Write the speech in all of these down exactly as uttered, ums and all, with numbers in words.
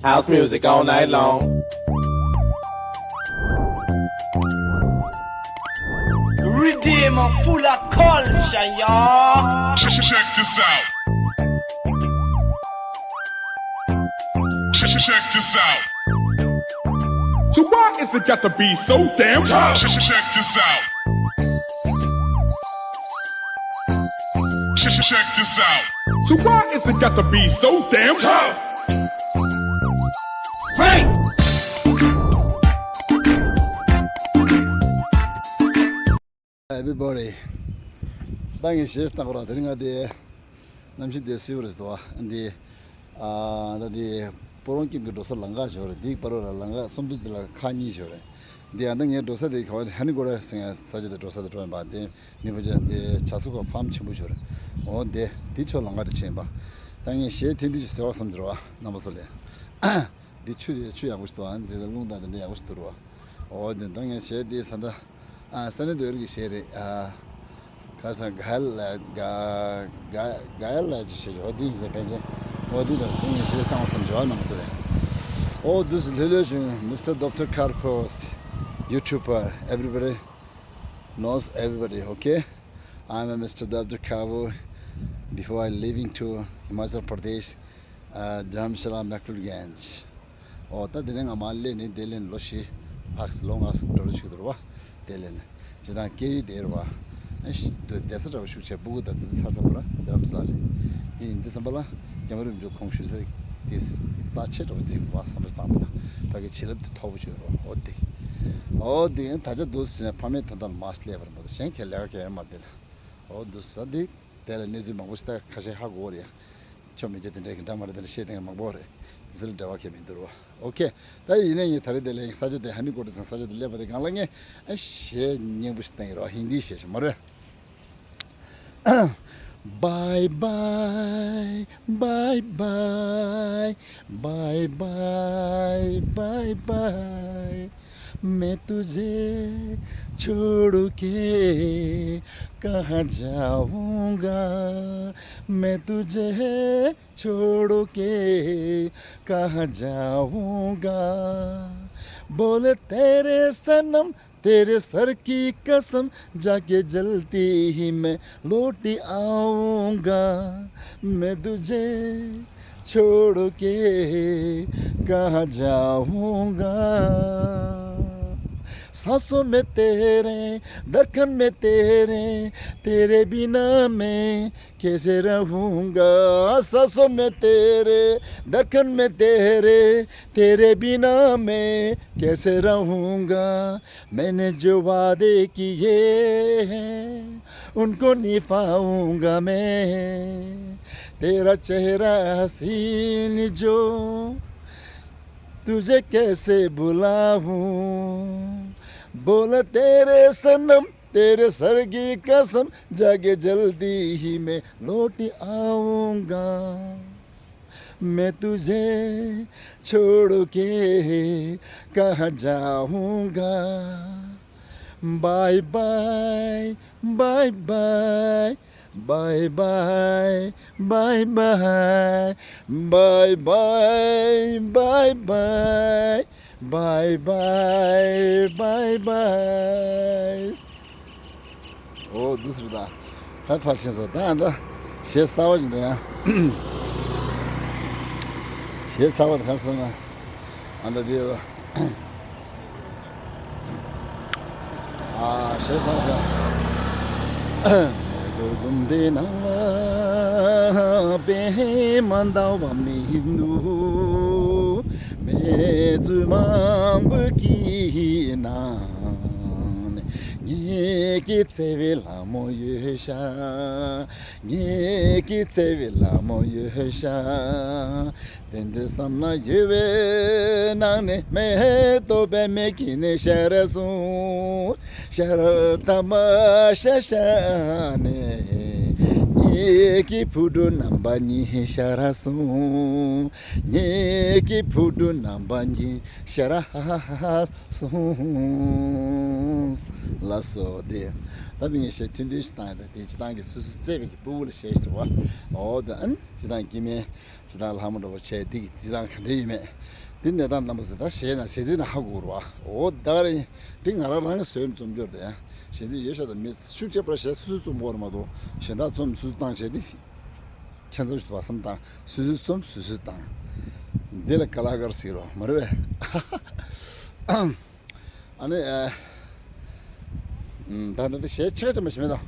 House music all night long. Redeem full of culture, y'all. Check, check this out. Check, check this out. So why is it got to be so damn tough? Check, check this out. Check, check this out. So why is it got to be so damn tough? Everybody. ད་ངས་གཞས་བཏང་གོ་ར། དེ་རིང་ང་དེ་གནམ་གཤིས་དེ་བསིལ་བོ་རེད་འདུག་བ། འདི་ཨ་ད་དེ་སྤོ་རོང་ཁྱིམ་གྱི་འགྲོ་ས་ལམ་ཁ་ཞིག་རེད། འདི་པར་ར་ལམ་ཁ་སུམ་མདོ་དེ་ལ་ཁ་གཉིས་ཞིག་རེད། འདི་ཨ་ད་ངའི་འགྲོ་ས་དེ་ག་བ་ཧ་ནི་གོ་ར་ཟེར་ས་ཆ་དེ་འགྲོ་ས་དེ་འགྲོ་ཡིན་པ། དེ་ནི་བུ་ཅན་དེ་བྱ་སུ་ཁ་ཕམ་ཆེན་པོ་ཞིག་རེད། འོ་དེ་དེ་ཕྱོགས་ལམ་ཁ་དེ་ཕྱིན་པ། ད་ངས་གཞས་ཐེངས་འདི་ཞིག་བཟོས་བ་བསམ་གྱི་རེད་བ། རྣམ་པ་ཚོ་ལ། འདི་ཆུ་དེ་ཆུ་ཡག་པོ་ཞིག་འདུག་ཨ་འདི་ལ་རླུང་དང་དེ་འདྲ་ཡག་པོ་ཞིག་འདུག་ར། འོ་དེ་ད་ངས་གཞས་དེ་ས་ད་ཨ་ས་ནི་དོལ་གྱི་གཞས་རེད། ཨ་ཁ་སང་ག་ལ་ག་ག་ག་ལ་ཅི་བྱེད་ཀྱི། འོ་དེ་ཡིན་ཟེར་ཕན་ཆེན། འོ་དེ་དང་དེ་ངས་གཞས་བཏང་བ་བསམ་བྱུང་བ་རྣམ་ཟེར། འོ་དུས་སུ་ལྷོད་ལྷོད་བྱུང་། Mister Doctor Kar Post, YouTuber, everybody knows everybody, okay? I'm a Mister Doctor Kar. Before I leaving to Himachal Pradesh, uh, Dharamshala, Mekloidganj. ཨོ་ད་དེ་ནས་ང་མར་སླེབས་ནས་དེ་ལས་ལོ་བཞི་ལྷག་ལོ་ལྔ་འགྲོ་རུ་ཆུག་འདུག་ར་བ། དེ་ལས་ནས་སྤྱི་བཏང་སྐད་ཡིག་དེ་ར་བ། ཨ་ཤི་དུ་བསྡད་ས་འདྲ་བོ་ཤུགས་ཆེ་སྤུ་གུ་དང་དེ་ཚོ་ཚ་ཚ་བོ་ར་རྡ་རམ་ས་ལ་རེད། དེ་ཡིན་དུས་ཙམ་པ་ལ་རྒྱ་མི་རིགས་མགྱོགས་ཁོང་ཞུ་ས་དེ་རྩ་ཆེ་འདྲ་བོ་བརྩིས་པ་བསམ་པ་བཏང་པ་ན་ཕ་གི་བྱིན་རླབས་དེ་མཐོ་པོ་བྱོས་ར་བ། ཨོ་དེ་ཨོ་དེ་ཡིན་ད་ཆ་འདུག་ཟེར་ནས་ཕ་མའི་དོན་དག་ལ་མར་སླེབས་པར་མ་གཏོགས་གཞན་གྱི་ལས་ཀ་གང་ཡང་མ་བསྡད་ལ། ཨོ་འདུག་ས་དེ་དེ་ལ་གནས་ཚུལ་མང་པོ་ཞིག་ད་ཁ་ཤས་ཧ་གོ་རེད་ཡ། ཆོ་མེད་རྒྱུ་དེ་འདྲའི་གི་འདྲ་མ་རེད། དེ་འདྲ་བཤད་མཁན་མང་པོ་རེད། དེ་ཚོ་ལ་འབྲེལ་བ་གང་ཡང་མི་འདུག་རོ། ཨོ་ཁེ། ད་ཡིན་ནའི་ངས་ད་རེས་དེ་ལ་ས་ཆ་དེ་ཧ་ནི་ཀོ་ཏི་ཚང་ས་ཆ་དེ་སླེབས་པ་དེ་སྒང་ལ་ངས་ཨ་གཞས་སྙན་པོ་ཞིག་བཏང་ཡིན་རོ། ཧིན་དིའི་གཞས་ཞིག་མ་རེད། bye bye bye bye bye bye bye bye. मैं तुझे छोड़ के कहाँ जाऊँगा, मैं तुझे छोड़ के कहाँ जाऊँगा। बोले तेरे सनम, तेरे सर की कसम, जाके जल्दी ही मैं लौट आऊँगा। मैं तुझे छोड़ के कहाँ जाऊँगा। सांसों में तेरे, धड़कन में तेरे, तेरे बिना मैं कैसे रहूँगा। सांसों में तेरे, धड़कन में तेरे, तेरे बिना मैं कैसे रहूँगा। मैंने जो वादे किए हैं, उनको निभाऊँगा मैं। तेरा चेहरा हसीन जो, तुझे कैसे भुलाऊँ। बोला तेरे सनम, तेरे सर की कसम, जाके जल्दी ही मैं लौट आऊँगा। मैं तुझे छोड़ के कहाँ जाऊँगा। Bye bye, bye bye, bye bye, bye bye, bye bye, bye bye, bye bye, bye bye, bye bye. ཨོ་འདུག་སེ་རེད་ད། ད་ཕར་ཕྱིན་སོང་། ད་ཨ་ད་གཞས་གསར་པ་ཅིག་འདུག་ཡ། གཞས་གསར་པ་དེ་ག་རེ་ཟེར་ན། ཨ་ད་དེ་ཨ་གཞས་གསར་པ་དེ། དོ་དུམ་དེ་ནང་ལ་པད་མ་འདའ་བ་མི་འདུག་མེ་ཆུ་མང་པོ་གི་ནང་ནས་ངེད་ཀྱི་བརྩེ་བའི་ལྷ་མོ་ཡོད་ཤག་ངེད་ཀྱི་བརྩེ་བའི་ལྷ་མོ་ཡོད་ཤག་དེ་འདྲའི་བསམ་ན་ཡོད་པའི་ནང་ནས་མེ་ཏོག་པད་མའི་དཀྱིལ་ནས་ཤར་སོང་། ཤར་ཐ་མ་ཤར་ཤར་ནས་ངེད་ཀྱི་བུ་ཕྲུག་རྣམ་པ་གཉིས་ཤར་སོང་། ངེད་ཀྱི་བུ་ཕྲུག་རྣམ་པ་གཉིས་ཤར་སོང་། ལགས་སོ། དེ་ད་དེ་ངས་གཞས་ཐུང་ཐུང་ཞིག་བཏང་ཡོད། ད་དེ་སྤྱིར་བཏང་གི་སོ་སོ་བརྩེ་བའི་གི་སྤུ་གུ་ལ་གཞས་ཞིག་རེད་བ། འོ་ད་ཨ་ནི་སྤྱིར་བཏང་སྐྱེ་དམན་སྤྱིར་བཏང་ལྷ་མོ་འདྲ་བོ་བྱས་འདི་གི་རྩིས་ཐང་ག་འདྲ་ཡོད་མེད། འདི་གནས་སྟངས་རྣམ་པ་ཚོ་ད་གཞས་ན་གཞས་ཚིག་ན་ཧ་གོ་རེད་བ། འོ་ད་ག་རེད། འདི་ང་རང་རང་གི་བཟོས་ནས་རྩོམ་སྐྱོར་དེ་ཡང་གཞས་ཚིག་ཡོད་ཤག་ད་མི་ཤུགས་ཆེ་པར་གཞས་སོ་སོས་རྩོམ་དགོས་རེད་མ་གཏོགས་གཞན་དག་རྩོམ་སོ་སོས་བཏང་བྱས་འདི་ཁྱད་མཚར་ཞིག་འདུག་བསམ་བཏང་། སོ་སོས་རྩོམ་སོ་སོས་བཏང་། འདི་ལ་ཀ་ལ་ཀར་ཟེར་རོ་མ་རེད་པས། ཨ་ནི་ཨ། ད་ད་ད་གཞས་ཆེ་ཆེ་མ་ཞིག་མེད་དང་།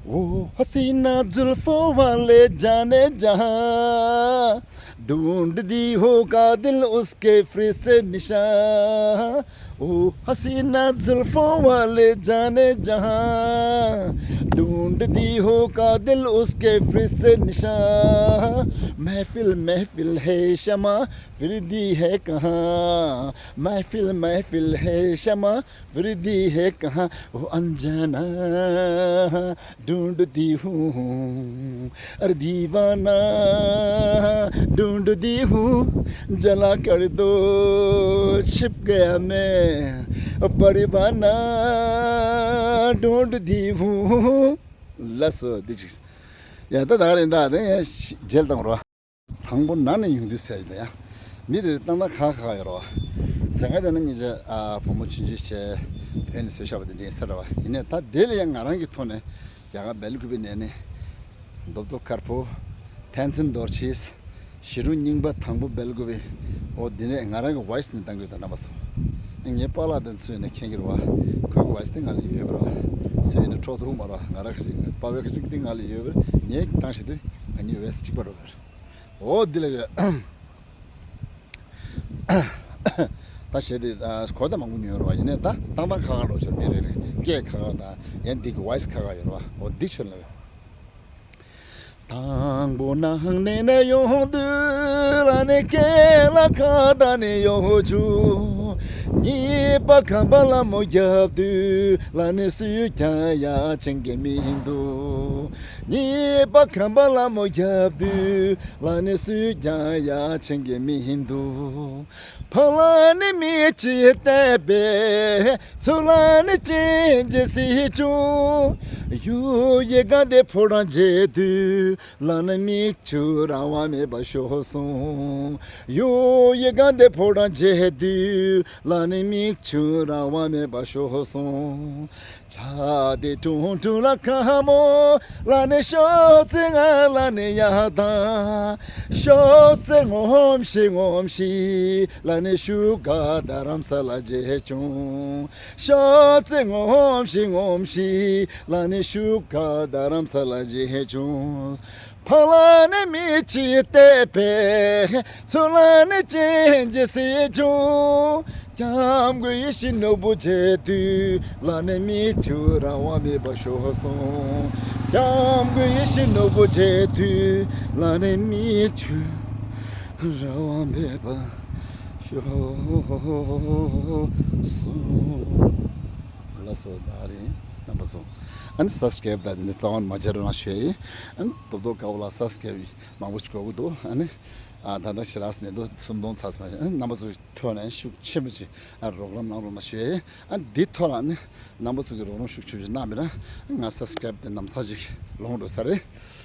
वो हसीना जुल्फों वाले जाने जहां, ढूंढ दी हो कातिल उसके फिर से निशान। ओ हसीना जुल्फों वाले जाने जहां, ढूंढ दी हो कातिल उसके फिर से निशान। महफिल महफिल है शमा, फिरती है कहाँ। महफिल महफिल है शमा, फिरती है कहाँ। ओ अनजाना ढूंढती हूँ, अरे दीवाना ढूंढती हूँ, जला कर दो, छिप गया मैं, ओ परवाना ढूंढती हूँ। ལགས་སོ། འདི་ཅིག་ཡ་ད་ད་ག་རེད། ད་དེ་ཡང་རྗེས་བཏང་རོགས། དང་པོ་ནང་ནས་ཡོང་དུས་ཟེར་ཡོད་ཡ། མི་རེ་རེ་ཏག་ཏག་ཁག་ཁག་ཡོད་རོ། ཟེར་ང་དེ་ན་ཉིན་ཆ་ཨ་བུ་མོ་ཆུང་ཆུང་བྱས་བོད་ནས་བཟོས་བཞག་པ་དེ་འདྲ་ཡིན་ས་རེད་བ། ཡིན་ནའི་ད་དེ་ལ་ཡང་ང་རང་གི་ཐོག་ནས་རྒྱ་གར་སྦེལ་ཀུ་པེ་ནས་ནི་རྡོབ་རྡོབ་དཀར་པོ། བསྟན་འཛིན་རྡོ་རྗེ། ཞི་ཁྲོ་རྙིང་པ་དང་པོ་སྦེལ་ཀུ་པེ། འོ་འདི་ནས་ང་རང་གི་ཝོ་ཡི་སི་ནས་བཏང་གི་ཡོད་ད་རྣམ་པ་ཚོ། ངའི་པཱ་ལགས་དེ་ཚོས་ནས་མཁྱེན་གྱི་རེད་བ། ཁོའི་ཝོ་ཡི་སི་དེ་ང་ལ་ཡོད་པ་རེད་བ། སུ་ཡིན་ན་འཕྲོག་ཐུབ་མ་རེད་བ། ང་རང་གི་ཅིག་པཱ་ལགས་ཀྱི་ཅིག་དེ་ང་ལ་ཡོད་པ་རེད། ངས་བཏང་ཤེས་དུས་ང་གཉིས་ཝོ་ཡི་སི་གཅིག་པ་རེད་བ། འོ་འདི་ལ་ཡོད། ད་གཞས་དེ་གོ་ད་མང་པོ་ཉོས་རེད་བ། ཡིན་ནའི་ད་བཏང་བཏང་ཁག་ཁག་འགྲོ་ཆོག་མི་རེ་རེ་སྐད་ཁག་ཁག་དང་ཡང་འདི་གི་ཝོ་ཡི་སི་ཁག་ཁག་ཡོད་རེད་བ། འོ་འདི་ཆོད་ལ་ཡོད། དང་པོ་ནང་ནས་ནས་ཡོང་དུས་ལ་ནི་སྐད་ལ་ཁ་ད་ནི་ཡོང་བཅུག་གཉིས་པ་ཁམས་པ་ལ་མོ་རྒྱབ་དུས་ལ་ནི་སུས་ཀྱང་ཡ་ཆེན་གྱི་མི་འདུག་གཉིས་པ་ཁམས་པ་ལ་མོ་རྒྱབ་དུས་ལ་ནི་སུས་ཀྱང་ཡ་ཆེན་གྱི་མི་འདུག་ཕ་ལ་ནི་མི་ཅི་བལྟས་པས་ཚུར་ལ་ནི་ཅི་འཇི་སྲིད་བྱུང་། ཡུ་ཡི་ག་དེ་ཕོ་བྲང་མཇལ་དུས་ལ་ནི་མིག་ཆུ་རང་དབང་མེད་པ་ཤོར་སོང་། ཡུ་ཡི་ག་དེ་ཕོ་བྲང་མཇལ་དུས་ལ་ནི་མིག་ཆུ་རང་དབང་མེད་པ་ཤོར་སོང་། ཆ་དེ་ཀྲུང་ཀྲུང་ལ་ཁ་མོ་ལ་ནི་ཤོག་ཙེ་ང་ལ་ནི་ཡ་དང་། ཤོག་ཙེ་ངོམ་ཤི་ངོམ་ཤི་ལ་ནི་ཤུ་ག་རྡ་རམ་ས་ལ་མཇལ་བྱུང་། ཤོག་ཙེ་ངོམ་ཤི་ངོམ་ཤི་ལ་ནི་ཤུ་ག་རྡ་རམ་ས་ལ་མཇལ་བྱུང་། ཕ་ལ་ནི་མི་ཅི་བལྟས་པས་ཚུར་ལ་ནི་ཅི་འཇི་སྲིད་བྱུང་། སྐྱབས་མགོན་ཡིད་བཞིན་ནོར་བུ་མཇལ་དུས་ལ་ནི་མིག་ཆུ་རང་དབང་མེད་པ་ཤོར་སོང་། སྐྱབས་མགོན་ཡིད་བཞིན་ནོར་བུ་མཇལ་དུས་ལ་ནི་མིག་ཆུ་རང་དབང་མེད་པ་ཤོར་སོང་། ལགས་སོ། ད་རིང་རྣམ་པ་ཚོ་ཨ་ནི་སབ་སི་ཀེབ་དང་དེ་འདྲ་རྩ་བ་ནས་མ་བྱེད་རོགས་གནང་ཞུ་ཡ་ཡིན། ཨ་ནི་རྡོབ་རྡོབ་དཀར་པོ་ལ་སབ་སི་ཀེབ་མང་པོ་ཞིག་དགོས་ཀྱི་འདུག་ཨ་ནི་ཨ་ད་ལྟ་ཞེ་དྲགས་མི་འདུག་སུམ་སྟོང་ཚར་སོང་། ཨ་ནི་རྣམ་པ་ཚོ་ཐོག་ནས་ཤུགས་ཆེན་པོ་ཅིག་ཨ་རོགས་རམ་གནང་རོགས་གནང་ཞུ་ཡ་ཡིན། ཨ་ནི་འདི་ཐོག་ལ་ཨ་ནི་རྣམ་པ་ཚོ་གི་རོགས་རམ་ཤུགས་ཆེ་ཆེ་གནང་མི་ར་ང་སབ་སི་ཀེབ་དེ་ནམ་ཚར་ཅིག་ལོང་འགྲོ་ས་རེད།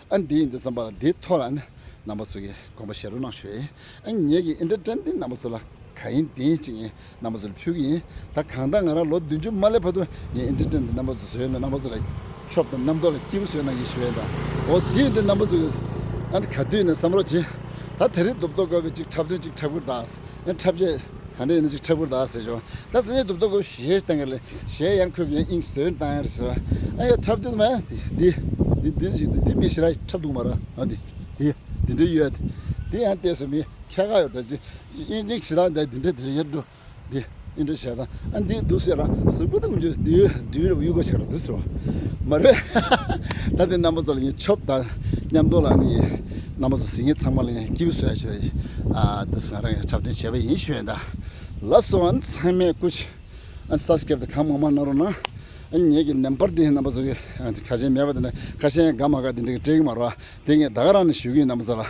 ཨ་ནི་འདི་ཡིན་དུས་ཙམ་པ་ལ་འདི་ཐོག་ལ་ཨ་ནི་རྣམ་པ་ཚོ་གི་དགོངས་པ་བཞེས་རོགས་གནང་ཞུ་ཡ་ཡིན། ཨ་ངེད་ཀྱི་ཨེན་ཊར་ཊེན་འདི་རྣམ་པ་ཚོ་ལ་ག་ཡིན་དེ་ཡིན་ཅིག་ཡིན་རྣམ་པ་ཚོ་ལ་ཕུལ་གྱི་ཡིན། ད་གང་ལྟར་ང་རང་ལོ་བདུན་ཅུ་མ་སླེབས་བར་དུ་ངས་ཨེན་ཊར་ཊེན་འདི་རྣམ་པ་ཚོ་བཟོས་ན་རྣམ་པ་ཚོ་ལ་ཆོབ་དང་རྣམ་རྟོག་ལ་སྐྱིད་པོ་བཟོས་གནང་གི་ཞུ་ཡ་ཡིན། ད་འོ་དེ་ཡིན་དུས་རྣམ་པ་ཚོ་གི་ཨ་ནི་ག་དུས་ནས་བསམ་རོགས་གྱིས། ད་དེ་རིང་རྡོབ་རྡོབ་དཀར་པོའི་ཅིག་འཁྲབ་སྟོན་ཅིག་འཁྲབ་ཁུར་ད། ཡང་འཁྲབ་ཆས་ག་འདྲ་ཡིན་ན་ཅིག་འཁྲབ་ཁུར་ད་ཟེར་བྱུང་། ད་སེམས་ཉིད་རྡོབ་རྡོབ་ཀོ་གཞས་བཏང་གི་ལས་གཞས་ཡང་ཁོས་ཀྱི་ཡང་དབྱིངས་བཟོས་བཏང་ཡང་རེད་ཟེར་བ། ཨ་ཡ་འཁྲབ་དུས་མ་འདི་འདི་འདི་འདི་ཞིག་འདུག་འདི་མི་ཞེ་དྲག་འཁྲབ་འདུག་མ་ར། ཨ་འདི་འདི་འདི་འདྲ་ཡོད་དེ་འདི་ཡང་བལྟས་སོང་མི་ཁྱད་ག་ཡོད་ད་ཅི་དབྱིངས་ཅིག་ཇི་ལྟར་འདི་འདི་འདྲ་འདི་འདྲ་ཡོད་འགྲོ། འདི་འདི་འདྲ་བྱས་ད་ཨ་འདི་འདུག་ཟེར་ར་ཟུག་པོ་ད་ཀུན་ཆོད་འདི་འདི་ར་ཡུ་ག་ཆགས་ར་འདུག་ཟེར་བ་མ་རེད། ད་འདི་རྣམ་པ་ཚོ་ལ་ངས་ཆོབ་ད་མཉམ་དུ་ལ་ནི་རྣམ་པ་ཚོ་གཟིགས་མཁན་ཚང་མ་ལ་ངས་སྐྱིད་པོ་བཟོ་ཡ་ཆེད་ཨ་འདི་ང་རང་ཡང་འཁྲབ་སྟོན་བྱས་པ་ཡིན་ཞུ་ཡ་ད། ལགས་སོ། ཨ་ནི་ཚང་མས་སྐུ་མཁྱེན། ཨ་ནི་སབ་སི་ཀེབ་དེ་གང་མང་མང་གནང་རོགས་གནང་། ཨ་ནི་ངེད་ཀྱི་ནམ་བར་དེ་རྣམ་པ་ཚོ་གི་ཨ་ནི་ཁ་ཞེ་མེད་པ་དེ་འདྲ་ཁ་ཞེ་དགའ་མ་དགའ་དེ་འདྲ་གི་སྤྲད་ཀྱི་མ་རེད་བ། དེ་ངས་ད་ག་རང་ནས་ཞུ་གི་ཡིན་རྣམ་པ་ཚོ་ལ།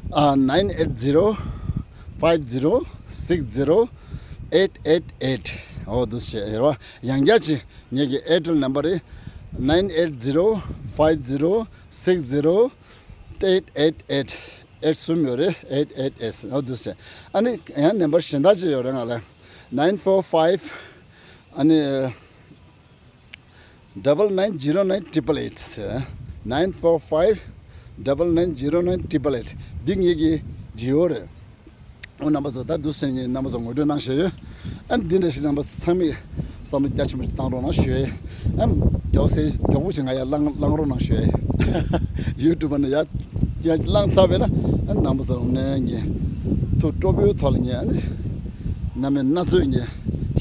ཨ་nine eight zero five zero six zero eight eight eight། འོ་འདུག་སེ་བྱས་ཡོད་རེད་བ། ཡང་བསྐྱར་གྱིས་ངེད་ཀྱི་ཨེར་ཊེལ་ནམ་བར་རེད། nine eight zero five zero six zero eight eight eight། ཨེཊ་གསུམ་ཡོད་རེད། eight eight eight། འོ་འདུག་སེ་བྱས། ཨ་ནི་ཡང་ནམ་བར་གཞན་དག་ཅིག་ཡོད་རེད། ང་ལ་nine four five ཨ་ནི། double nine zero nine triple eight། nine four five double nine zero nine triple eight། འདི་ངེད་ཀྱི་ཇི་ཡོ་རེད། འོ་རྣམ་པ་ཚོ་ད་འདུག་སེ་ངས་རྣམ་པ་ཚོ་ངོ་སྤྲོད་གནང་བཞག་ཡོད། ཨ་འདི་འདྲ་ཞིག་རྣམ་པ་ཚོ་ཚང་མས་བསམ་བློ་རྒྱ་ཆེན་པོ་ཞིག་བཏང་རོགས་གནང་ཞུ་ཡས། ཨ་མགྱོགས་སེ་མགྱོགས་པོ་ཞིག་ང་ཡར་ལངས་ལངས་རོགས་གནང་ཞུ་ཡས། ཡུ་ཊུབ་ནས་ཡར་ཡར་ལངས་ཚར་བས་ན། ཨ་རྣམ་པ་ཚོ་ནས་ངས་ཐུགས་སྤྲོ་པོའི་ཐོག་ལ་ངས་ཨ་ནི་རྣམ་པ་སྣ་ཚོགས་ངས་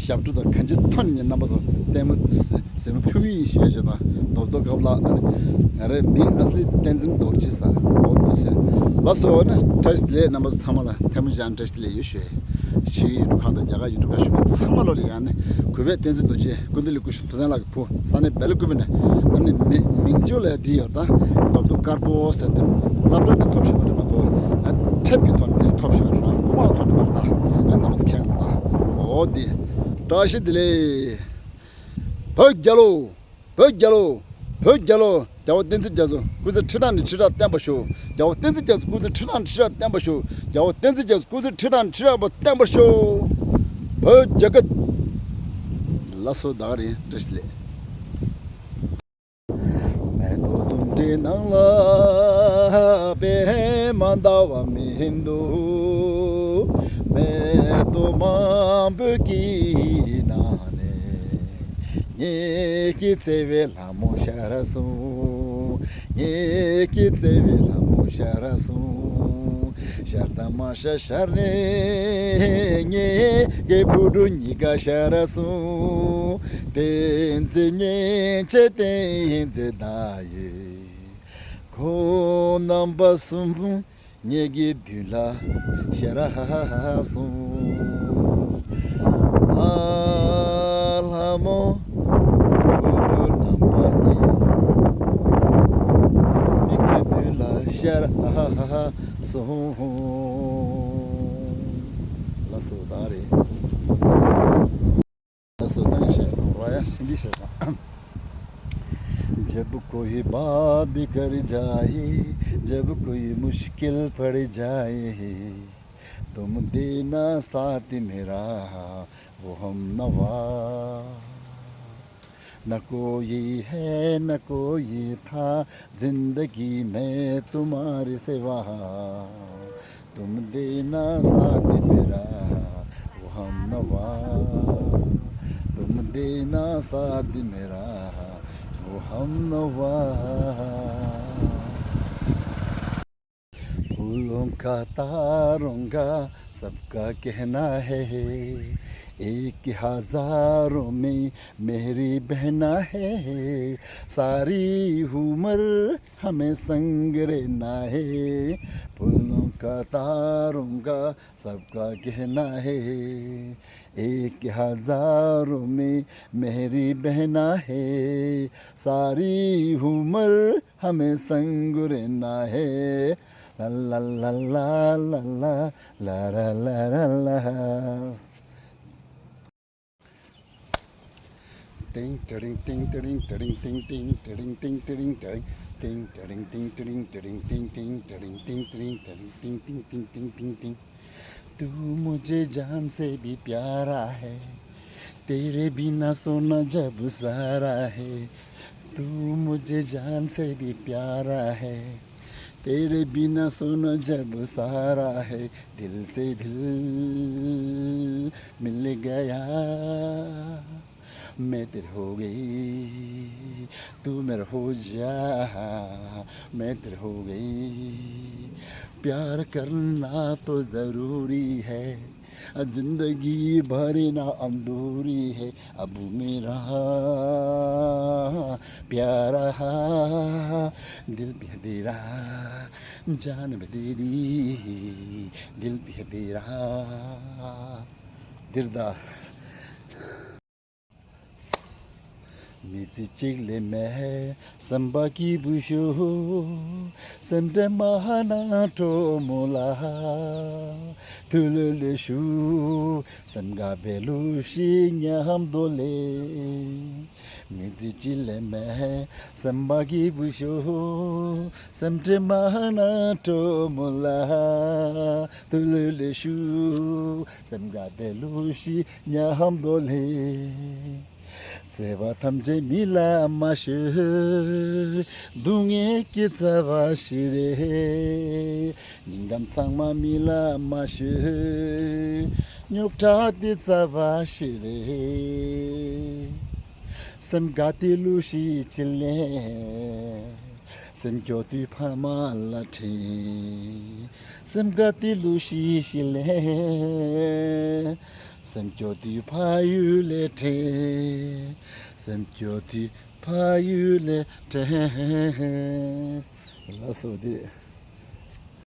ཞབས་བྲོ་དང་གང་ཅིའི་ཐོག་ནས་ངས་རྣམ་པ་ཚོ་ལྟད་མོ་ཟེར་མ་ཕུལ་གི་ཡིན་ཞུ་ཡས་བྱས་དང་རྡོབ་རྡོབ་སྐབས་ལ་ཨ་ནི་ང་རའི་མིང་ཨ་སི་ལི་བསྟན་འཛིན་རྡོ་རྗེ་ཟེར། འོ་འདུག་སེ། ལགས་སོ། ཨ་ནི་བཀྲ་ཤིས་བདེ་ལེགས། རྣམ་པ་ཚོ་ཚང་མ་ལ་ཐལ་མོ་སྦྱར་བཀྲ་ཤིས་བདེ་ལེགས་ཡོད་ཞུ་ཡས། ཕྱི་ཡུལ་ཡུལ་གྲུ་ཁག་དང་རྒྱ་གར་ཡུལ་གྲུ་ཁག་བཞུགས་པ་ཚང་མ་ལོ་ལ་ཡང་ནི་གུས་པས་བསྟན་འཛིན་རྡོ་རྗེ་ཀུན་བདེ་ལེགས་སྐུ་ཞབས་ཐུབ་བསྟན་ལགས་ཀྱི་བུ་ས་གནས་སྦེལ་ཀུ་པེ་ནས་ཨ་ནི་མི་མིང་ཅོ་ལ་དེ་ཡོད་ད་རྡོབ་རྡོབ་དཀར་པོ་ཟེར་དེ་སློབ་གྲྭ་ནས་ཐོབ་བཞག་པ་རེད་མ་གཏོགས། ཨ་ཁྲེབ་ཀྱི་ཐོག་ནས་དེ་ཐོབ་བཞག་པ་རེད། རྐུ་མ་ཐོག་ནས་མ་རེད་ད། ཨ་རྣམ་པ་ཚོ་མཁྱེན་དགོས་ད། འོ་དེ། བཀྲ་ཤིས་བདེ་ལེགས། བོད་རྒྱལ་ལོ། བོད་རྒྱལ་ལོ། བོད་རྒྱལ་ལོ། རྒྱལ་བ་བསྟན་འཛིན་རྒྱ་མཚོ་སྐུ་ཚེ་ཁྲི་ཕྲག་ནས་ཁྲི་ཕྲག་བརྟན་པར་ཤོག་རྒྱལ་བ་བསྟན་འཛིན་རྒྱ་མཚོ་སྐུ་ཚེ་ཁྲི་ཕྲག་ནས་ཁྲི་ཕྲག་བརྟན་པར་ཤོག་རྒྱལ་བ་བསྟན་འཛིན་རྒྱ་མཚོ་སྐུ་ཚེ་ཁྲི་ཕྲག་ནས་ཁྲི་ཕྲག་བརྟན་པར་ཤོག་བོད་རྒྱལ་ཁབ། ལགས་སོ། ད་ག་རེད། བཀྲ་ཤིས་བདེ་ལེགས། མེ་ཏོག་དུང་འདྲའི་ནང་ལ་པད་མ་ཟླ་བ་མི་འདུག་མེ་ཏོག་མང་པོ་གི་ནང་ནས་ངེད་ཀྱི་བརྩེ་བའི་ལྷ་མོ་ཤར་སོང་། ངེད་ཀྱི་བརྩེ་བའི་ལྷ་མོ་ཤར་སོང་། ཤར་དང་མ་ཤར་ཤར་ནས་ངེད་ཀྱི་བུ་ཕྲུག་གཉིས་ཀ་ཤར་སོང་། བསྟན་འཛིན་སྙིང་རྗེ་བསྟན་འཛིན་ཟླ་འོད། ཁོང་རྣམ་པ་གསུམ་ངེད་ཀྱི་མདུན་ལ་ཤར་སོང་། ཨ་ལྷ་མོ་བུ་ཕྲུག་རྣམ་པ་གཉིས་ངེད་ཀྱི་མདུན་ལ་ཤར་སོང་། ལགས་སོ། ད་རེད། ལགས་སོ། ད་ངས་བཤད་དང་རོ་ཡ་ཧིན་དི་བཤད་དང་། जब कोई बात बिगड़ जाए, जब कोई मुश्किल पड़ जाए, तुम देना साथ मेरा, वो हम नवा। न कोई है, न कोई था, जिंदगी में तुम्हारे सिवा। तुम देना साथ मेरा, वो हम नवा। तुम देना साथ मेरा, वो हम नवा। फूलों का तारों का सबका कहना है, एक हजारों में मेरी बहना है। सारी उम्र हमें संग रहना है। फूलों का तारों का सबका कहना है, एक हजारों में मेरी बहना है। सारी उम्र हमें संग रहना है। ला ला ला ला ला ला ला ला ला ला। टिंग टिड़िंग टिंग टिड़िंग टिड़िंग टिंग टिंग टिड़िंग टिंग टिड़िंग टिड़िंग टिंग टिड़िंग टिंग टिड़िंग टिंग टिंग टिड़िंग टिंग टिड़िंग टिड़िंग टिंग टिंग टिंग टिंग टिंग टिंग। तू मुझे जान से भी प्यारा है, तेरे बिना सोना जब सारा है। तू मुझे जान से भी प्यारा है, तेरे बिना सोना जब सारा है। दिल से दिल मिल गया, मैं तेरे हो गई, तू मेरा हो जा, मैं तेरे हो गई। प्यार करना तो ज़रूरी है, ज़िंदगी भर ना अधूरी है। अब मेरा प्यारा, दिल भी है तेरा, जान भी तेरी, दिल भी है तेरा। दिलदार। མི་ཚེ་གཅིག་ལས་མེད་སེམས་པ་སྐྱིད་པོ་ཞུ། སེམས་ཁྲལ་མ་གནང་གྲོགས་མོ་ལ། ཐུགས་ལྷོད་ལྷོད་ཞུ། སེམས་དགའ་བའི་ལུགས་ཤིག་མཉམ་དུ་ལེན། མི་ཚེ་གཅིག་ལས་མེད་སེམས་པ་སྐྱིད་པོ་ཞུ། སེམས་ཁྲལ་མ་གནང་གྲོགས་མོ་ལ། ཐུགས་ལྷོད་ལྷོད་ཞུ། སེམས་དགའ་བའི་ལུགས་ཤིག་མཉམ་དུ་ལེན། བརྩེ་བ་ཐམས་ཅད་མི་ལ་མ་ཤོད། སྡུག་བསྔལ་གྱི་རྩ་བ་ཞིག་རེད། སྙིང་གཏམ་ཚང་མ་མི་ལ་མ་ཤོད། རྙོག་དྲ་དེ་རྩ་བ་ཞིག་རེད། སེམས་དགའ་དུས་གླུ་ཞིག་ཅིག་ལེན། སེམས་སྐྱོ་དུས་ཕ་མ་ལ་དྲན། སེམས་དགའ་དུས་གླུ་ཞིག་ཅིག་ལེན། སེམས་སྐྱོ་དུས་ཕ་ཡུལ་ལ་དྲན། སེམས་སྐྱོ་དུས་ཕ་ཡུལ་ལ་དྲན། ལགས་སོ། འདི་རེད།